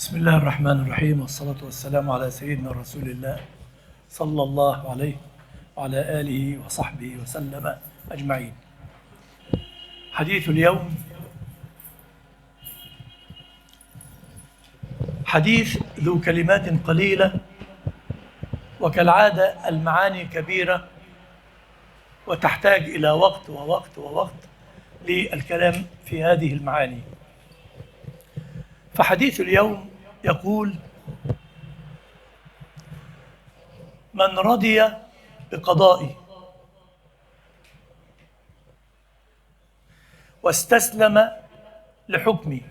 بسم الله الرحمن الرحيم، والصلاة والسلام على سيدنا رسول الله صلى الله عليه وعلى آله وصحبه وسلم أجمعين. حديث اليوم حديث ذو كلمات قليلة، وكالعادة المعاني كبيرة وتحتاج إلى وقت ووقت ووقت للكلام في هذه المعاني. فحديث اليوم يقول: من رضي بقضائي واستسلم لحكمي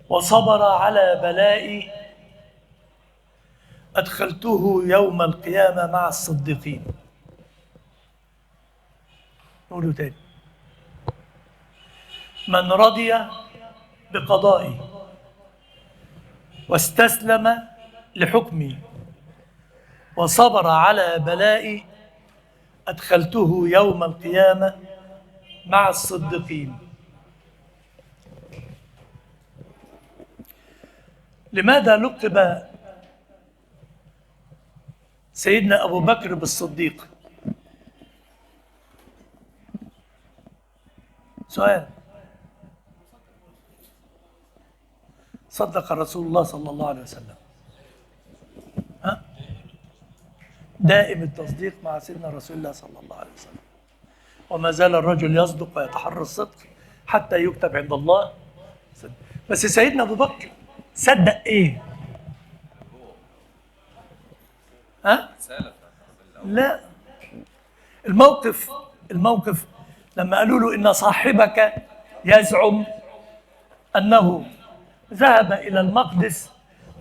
وصبر على بلائي أدخلته يوم القيامة مع الصديقين. نقوله تاني: من رضي بقضائي واستسلم لحكمي وصبر على بلائي أدخلته يوم القيامة مع الصديقين. لماذا لقب سيدنا أبو بكر بالصديق؟ سؤال. صدق رسول الله صلى الله عليه وسلم، ها؟ دائم التصديق مع سيدنا رسول الله صلى الله عليه وسلم، وما زال الرجل يصدق ويتحرى الصدق حتى يكتب عند الله صدق. بس سيدنا أبو بكر صدق إيه؟ ها؟ لا، الموقف لما قالوا له إن صاحبك يزعم أنه ذهب إلى المقدس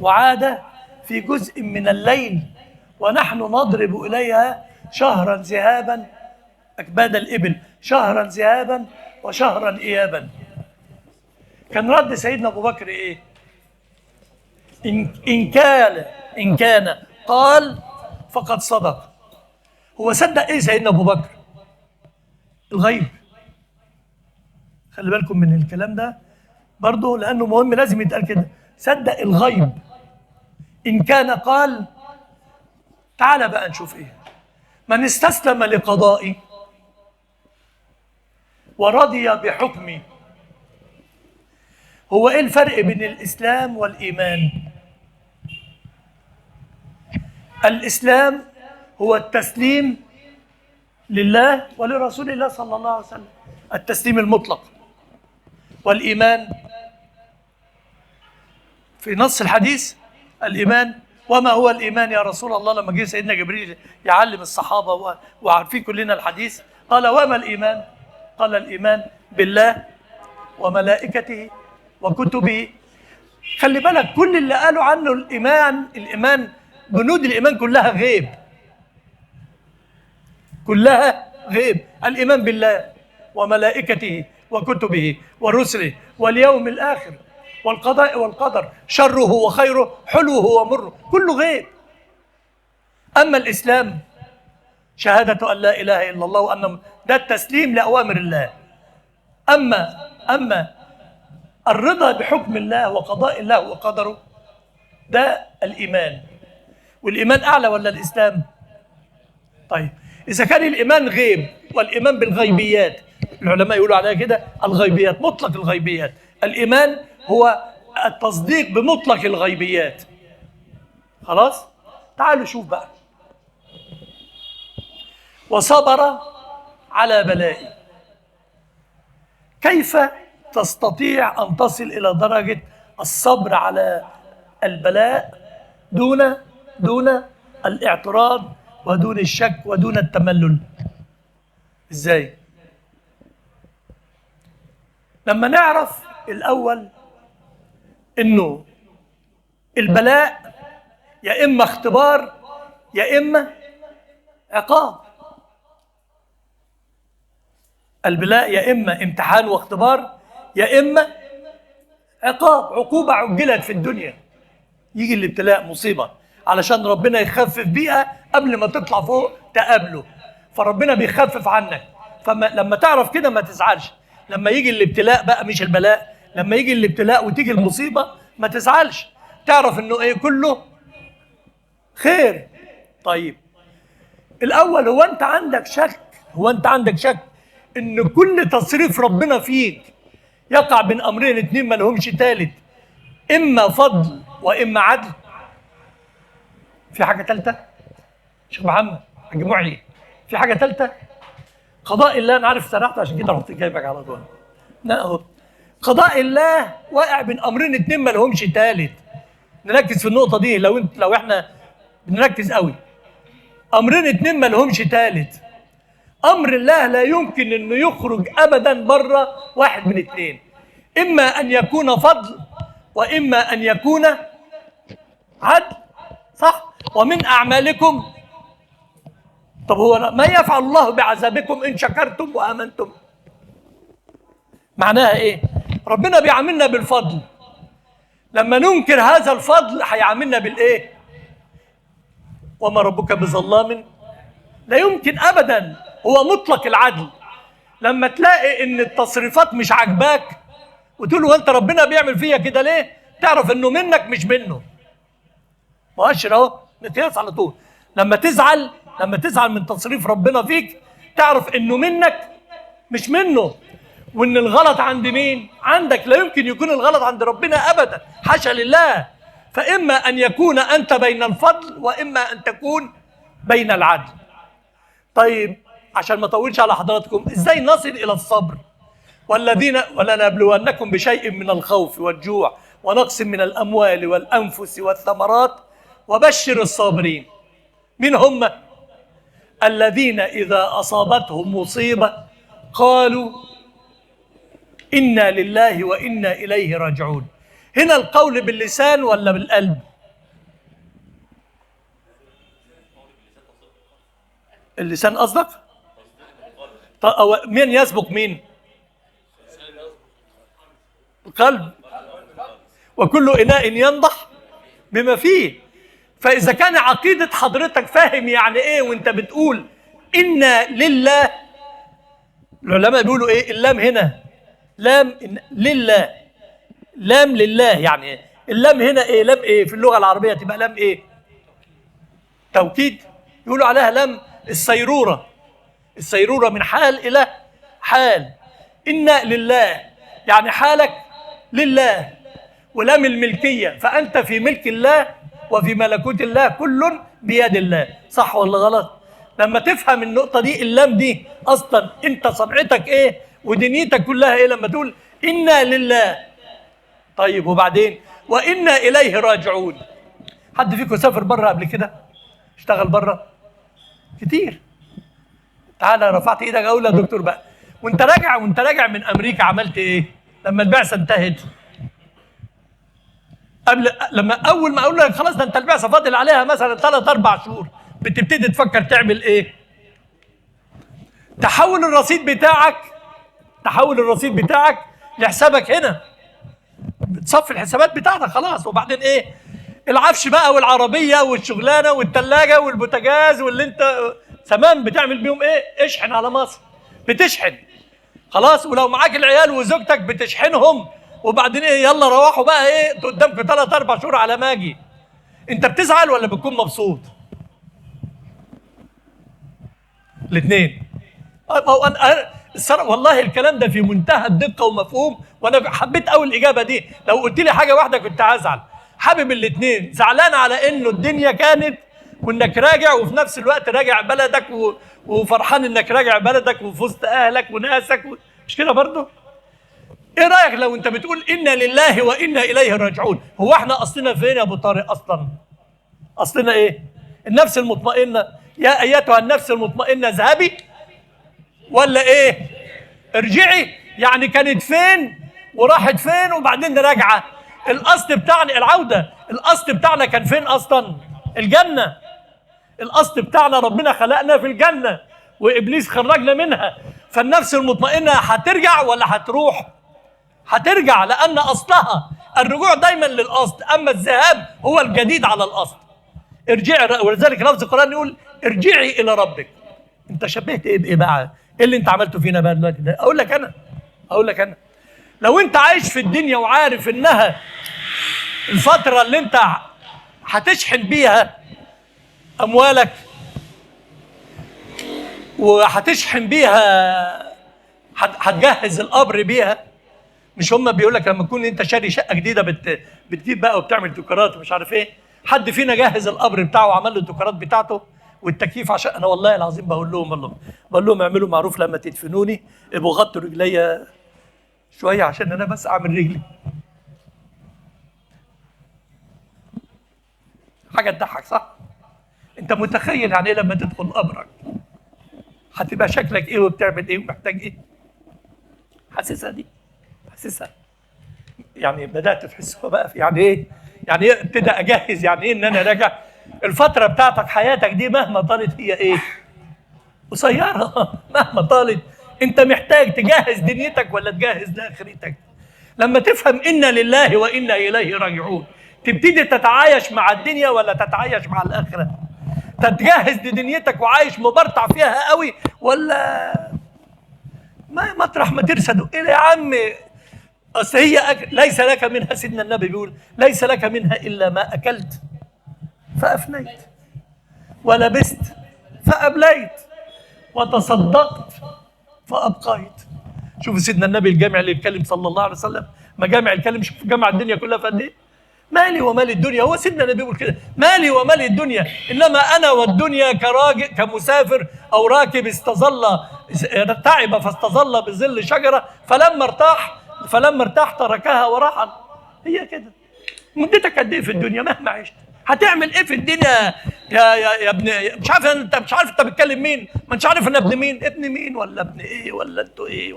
وعاد في جزء من الليل ونحن نضرب إليها شهرا ذهابا أكباد الإبل، شهرا ذهابا وشهرا إيابا. كان رد سيدنا أبو بكر إيه؟ إن كان قال فقد صدق. هو صدق إيه سيدنا أبو بكر؟ الغيب. خلي بالكم من الكلام ده برضه لأنه مهم، لازم يتقال كده. صدق الغيب. إن كان قال، تعال بقى نشوف إيه. من استسلم لقضائي ورضي بحكمي. هو إيه الفرق بين الإسلام والإيمان؟ الإسلام هو التسليم لله ولرسول الله صلى الله عليه وسلم، التسليم المطلق. والإيمان في نص الحديث الإيمان، وما هو الإيمان يا رسول الله؟ لما جه سيدنا جبريل يعلم الصحابة وعارفين كلنا الحديث، قال وما الإيمان؟ قال الإيمان بالله وملائكته وكتبه. خلي بالك كل اللي قالوا عنه الإيمان، الإيمان بنود الإيمان كلها غيب، كلها غيب. الإيمان بالله وملائكته وكتبه ورسله واليوم الآخر والقضاء والقدر شره وخيره حلوة ومرة، كله غيب. أما الإسلام شهادة أن لا إله إلا الله وأن، ده التسليم لأوامر الله. أما الرضا بحكم الله وقضاء الله وقدره ده الإيمان. والإيمان أعلى ولا الإسلام؟ طيب إذا كان الإيمان غيب، والإيمان بالغيبيات، العلماء يقولوا عليها كده الغيبيات، مطلق الغيبيات. الإيمان هو التصديق بمطلق الغيبيات. خلاص؟ تعالوا شوف بقى. وصبر على بلائي. كيف تستطيع أن تصل إلى درجة الصبر على البلاء دون الاعتراض ودون الشك ودون التملل؟ إزاي؟ لما نعرف الأول إنه البلاء يا إما اختبار يا إما عقاب. البلاء يا إما امتحان واختبار يا إما عقاب، عقوبة عجلت في الدنيا. يجي الابتلاء مصيبة علشان ربنا يخفف بيها قبل ما تطلع فوق تقابله، فربنا بيخفف عنك. فلما تعرف كده ما تزعلش. لما يجي الابتلاء بقى، مش البلاء، لما يجي الابتلاء وتيجي المصيبة ما تزعلش، تعرف انه ايه؟ كله خير. طيب الاول، هو انت عندك شك؟ هو انت عندك شك ان كل تصريف ربنا فيك يقع بين امرين اتنين ما لهمش تالت، اما فضل واما عدل؟ في حاجة تالتة؟ شيخ محمد حاج معلي، في حاجة تالتة؟ قضاء الله، انا عارف سرحت عشان كده رحت جايبك على طول. لا اهو قضاء الله واقع بين امرين اتنين ما لهمش تالت. نركز في النقطة دي، لو احنا بنركز قوي. امرين اتنين ما لهمش تالت. امر الله لا يمكن انه يخرج ابدا بره واحد من اتنين، اما ان يكون فضل واما ان يكون عدل، صح؟ ومن اعمالكم. طب هو ما يفعل الله بعذابكم ان شكرتم وامنتم؟ معناها ايه؟ ربنا بيعاملنا بالفضل، لما ننكر هذا الفضل هيعاملنا بالايه؟ وما ربك بظلام، لا يمكن ابدا، هو مطلق العدل. لما تلاقي ان التصريفات مش عاجباك وتقول له انت ربنا بيعمل فيا كده ليه؟ تعرف انه منك مش منه. مؤشر اهو، مقياس على طول. لما تزعل من تصريف ربنا فيك تعرف انه منك مش منه، وان الغلط عند مين؟ عندك. لا يمكن يكون الغلط عند ربنا ابدا، حاشا لله. فاما ان يكون انت بين الفضل واما ان تكون بين العدل. طيب عشان ما اطولش على حضراتكم، ازاي نصل الى الصبر؟ والذين ولنبلونكم بشيء من الخوف والجوع ونقص من الاموال والانفس والثمرات وبشر الصابرين. مين هم؟ الذين اذا اصابتهم مصيبة قالوا انا لله وانا اليه راجعون. هنا القول باللسان ولا بالقلب؟ اللسان قصدك؟ طب مين يسبق مين؟ القلب. وكل إناء ينضح بما فيه. فإذا كان عقيدة حضرتك فاهم يعني إيه وإنت بتقول إنا لله، العلماء بيقولوا إيه؟ اللام هنا لام لله، لام لله، يعني إيه؟ اللام هنا إيه؟ لام إيه في اللغة العربية؟ تبقى لام إيه؟ توكيد. يقولوا عليها لام السيرورة، السيرورة من حال إلى حال. إنا لله يعني حالك لله، ولام الملكية، فأنت في ملك الله وفي ملكوت الله، كل بيد الله. صح ولا غلط؟ لما تفهم النقطة دي، اللام دي أصلا أنت صنعتك إيه ودنيتك كلها إيه لما تقول إنا لله. طيب وبعدين وإنا إليه راجعون. حد فيكم سافر بره قبل كده؟ اشتغل بره؟ كتير. تعالى رفعت ايدك اقول يا دكتور بقى، وانت راجع من امريكا عملت ايه لما البعثة انتهت؟ قبل لما اول ما اقول لك خلاص ده انت البعثة فاضل عليها مثلا 3 4 شهور، بتبتدي تفكر تعمل ايه؟ تحول الرصيد بتاعك، لحسابك هنا، بتصفي الحسابات بتاعتك خلاص. وبعدين ايه؟ العفش بقى والعربية والشغلانه والثلاجه والبوتاجاز واللي انت تمام بتعمل بيهم ايه؟ اشحن على مصر، بتشحن خلاص. ولو معاك العيال وزوجتك بتشحنهم. وبعدين ايه؟ يلا روحوا بقى، ايه قدامكم 3 4 شهور على ما اجي. انت بتزعل ولا بتكون مبسوط؟ الاثنين. والله الكلام ده في منتهى الدقة ومفهوم، وانا حبيت اول الاجابة دي. لو قلت لي حاجة واحدة كنت هزعل. حابب الاثنين، زعلان على انه الدنيا كانت وانك راجع، وفي نفس الوقت راجع بلدك وفرحان انك راجع بلدك وفي وسط اهلك وناسك مش كده برضه؟ ايه رايك لو انت بتقول انا لله وانا اليه راجعون؟ هو احنا اصلنا فين يا ابو طارق اصلا؟ اصلنا ايه؟ النفس المطمئنة، يا ايتها النفس المطمئنة اذهبي ولا ايه؟ ارجعي. يعني كانت فين وراحت فين وبعدين راجعه. الاصل بتاعنا العودة، الاصل بتاعنا كان فين اصلا؟ الجنة. الاصل بتاعنا ربنا خلقنا في الجنة وابليس خرجنا منها. فالنفس المطمئنة هترجع ولا هتروح؟ هترجع، لان اصلها الرجوع دايما للاصل، اما الذهاب هو الجديد على الاصل. ارجعي، ولذلك لفظ القران يقول ارجعي الى ربك. انت شبهت ايه بايه بقى؟ ايه اللي انت عملته فينا بقى دلوقتي ده؟ اقول لك انا لو انت عايش في الدنيا وعارف انها الفترة اللي انت هتشحن بيها اموالك وهتشحن بيها، هتجهز القبر بيها. مش هم بيقول لك لما تكون انت شاري شقه جديدة بتجيب بقى وبتعمل ديكورات ومش عارف ايه؟ حد فينا جهز القبر بتاعه وعمل له الديكورات بتاعته والتكييف؟ عشان انا والله العظيم بقول لهم، والله بقول لهم اعملوا معروف لما تدفنوني ابقوا غطوا رجليا شوية عشان انا بس اعمل رجلي. حاجة تضحك صح؟ انت متخيل يعني ايه لما تدخل قبرك هتبقى شكلك ايه وبتعمل ايه ومحتاج ايه؟ حاسسها دي؟ حاسسها؟ يعني بدات تحسها بقى يعني ايه؟ يعني ايه ابتدي اجهز؟ يعني ايه ان انا راجع؟ الفترة بتاعتك حياتك دي مهما طالت هي ايه؟ قصيرة. مهما طالت انت محتاج تجهز دنيتك ولا تجهز لاخرتك؟ لما تفهم انا لله وانا اليه راجعون تبتدي تتعايش مع الدنيا ولا تتعايش مع الاخرة؟ تتجهز لدنيتك وعايش مبرطع فيها قوي ولا ما مطرح ما ترسى دق يا عم؟ اصل هي ليس لك منها، سيدنا النبي بيقول ليس لك منها الا ما اكلت فافنيت ولبست فابليت وتصدقت فابقيت. شوف سيدنا النبي الجامع اللي بيتكلم صلى الله عليه وسلم، ما جامع الكلم، شوف جامع الدنيا كلها في قد ايه. مالي ومال الدنيا، هو سيدنا النبي بيقول كده، مالي ومال الدنيا، انما انا والدنيا كراجل كمسافر او راكب استظل تعب فاستظل بظل شجرة فلما ارتاح تركها ورحل. هي كده مدتك قد ايه في الدنيا؟ مهما عشت هتعمل ايه في الدنيا يا يا يا ابن مش عارف انت، مش عارف انت بتكلم مين، ما انتش عارف انا ابن مين، ابن مين ولا ابن ايه ولا انتوا ايه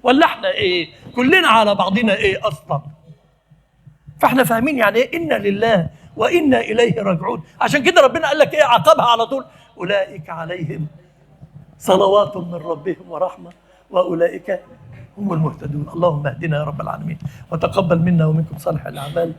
ولا احنا ايه، كلنا على بعضنا ايه اصلا. فاحنا فاهمين يعني ايه انا لله وانا اليه راجعون. عشان كده ربنا قال لك ايه؟ عاقبها على طول، اولئك عليهم صلوات من ربهم ورحمة واولئك هم المهتدون. اللهم اهدنا يا رب العالمين وتقبل منا ومنكم صالح الاعمال.